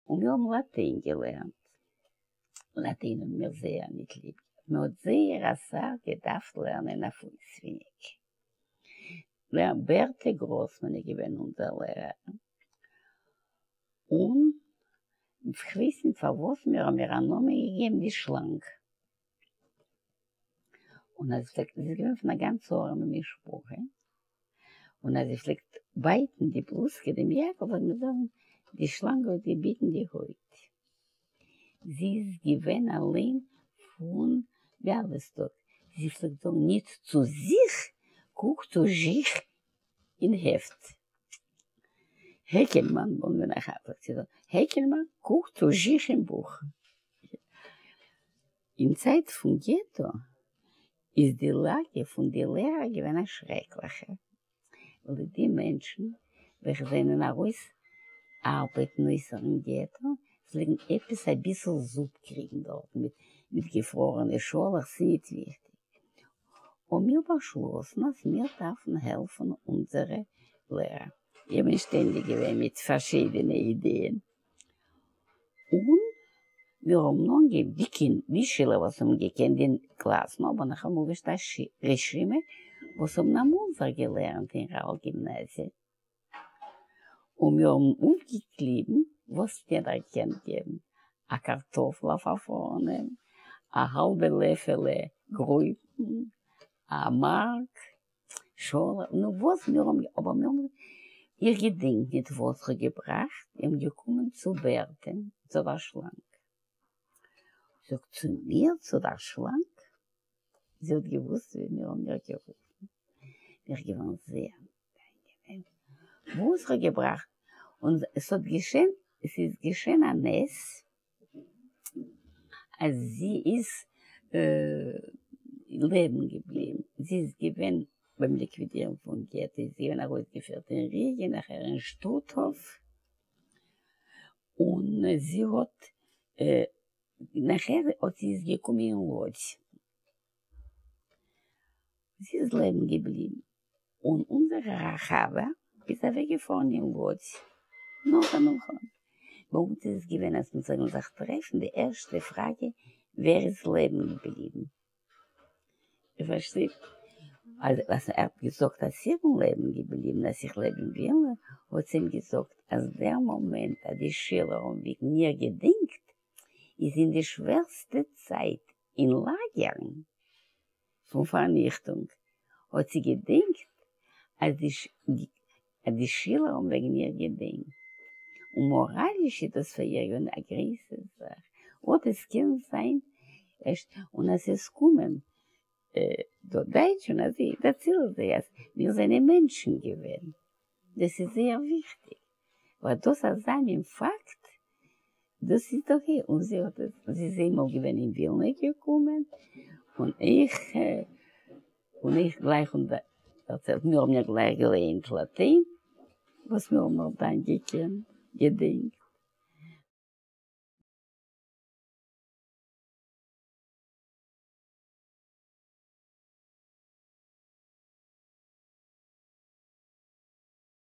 און מיר האבן לאטיין געלערנט. לאטיין האבן מיר זייער ניט ליב געהאט. מען האט זייער א סך געדארפט לערנען אויף אויסווייניק. בערטע גראסמאן איז געווען אונזער לערערין. און כ'ווייס ניט פארוואס מיר האבן איר א נאמען געגעבן די שלאנג. און אז זי פלעגט, זי איז געווען פון א גאנץ ארעמע משפחה, און אז זי פלעגט בייטן די בלוזקע דעם יאקל פלעגט מען זאגן די שלאנג האט געביטן די הויט. זי איז געווען אליין פון ביאליסטאק, זי פלעגט זאגן ניט צו זיך, קוק צו זשיך אין העפט. העקעלמאן, פלעגט זי זאגן, העקעלמאן, קוק צו זשיך אין בוך. אין צייט פון געטא איז די לאגע פון די לערער געווען א שרעקליכע, ווייל די מענטשן וועלכע זענען ארויס ארבעטן אויסערן געטא פלעגן עפעס אביסל זופ קריגן דארטן מיט געפרארענע שאלעכץ, ס'ניט וויכטיג. האבן מיר באשלאסן אז מיר דארפן העלפן אונזערע לערער. איך בין שטענדיג געווען מיט פארשידענע אידעען. און מיר האבן אנגעהויבן די קינד די שילער וואס האבן געקענט די קלאסן האבן נאך אמאל געשטעלט א רשימה וואס האבן אמאל זיך געלערנט אין רעאל גימנאזיע און מיר האבן אויפגעקליבן וואס יעדער קען געבן, א קארטאפל א פארפרארענעם, א האלבע לעפעלע גרויפן, א מארק שאלעכץ, נו וואס מיר האבן, אבער מיר האבן, איך געדענק ניט וואס כ'האב געבראכט, איך בין געקומען צו בערטען, צו דער שלאנג. זאגט צו מיר, צו דער שלאנג? זי האט געוואוסט ווי מיר האבן איר גערופן. בין איך געווארן זייער ניט איינגענעם, וואס כ'האב געבראכט, און עס האט געשען, עס איז געשען א נס, אז זי איז לעבן געבליבן, זי איז געווען ביים ליקווידירן פון געטא, איז זי געווען ארויסגעפירט אין ריגע, נאכער אין שטוטהאף, און זי האט נאכער האט זי איז געקומען אין לאדזש, זי איז לעבן געבליבן, און אונזער א חבר איז אוועק געפארן אין לאדזש נאך די מלחמה, ביי אונז איז עס געווען אז מיר זאלן זיך טרעפן די ערשטע פראגע ווער איז לעבן געבליבן, איר פארשטייט אז ער האט געזאגט אז איך בין לעבן געבליבן אז איך לעב אין ווילנא, האט זי אים געזאגט אז דער מאמענט אז די שילער האבן וועגן איר געדענקט איז אין די שווערסטע צייט אין לאגערן פון פארניכטונג האט זי געדענקט אז די שילער האבן וועגן איר געדענקט, און מאראליש איז דאס פאר איר געווען א גרויסע זאך, אט עס קען זיין און אז עס קומען דא דייטשן אז זיי דערציילן זיי אז מיר זענען מענטשן געווען, דאס איז זייער וויכטיג, ווייל דאס אזא מין פאקט דאס איז דאך איר, און זי האט עס, זי איז איינמאל געווען אין ווילנע געקומען, און איך, און איך גלייך און דערציילט, מיר האבן איר גלייך געלייענט לאטיין, וואס מיר האבן נאך דאן געקענט, געדענקט.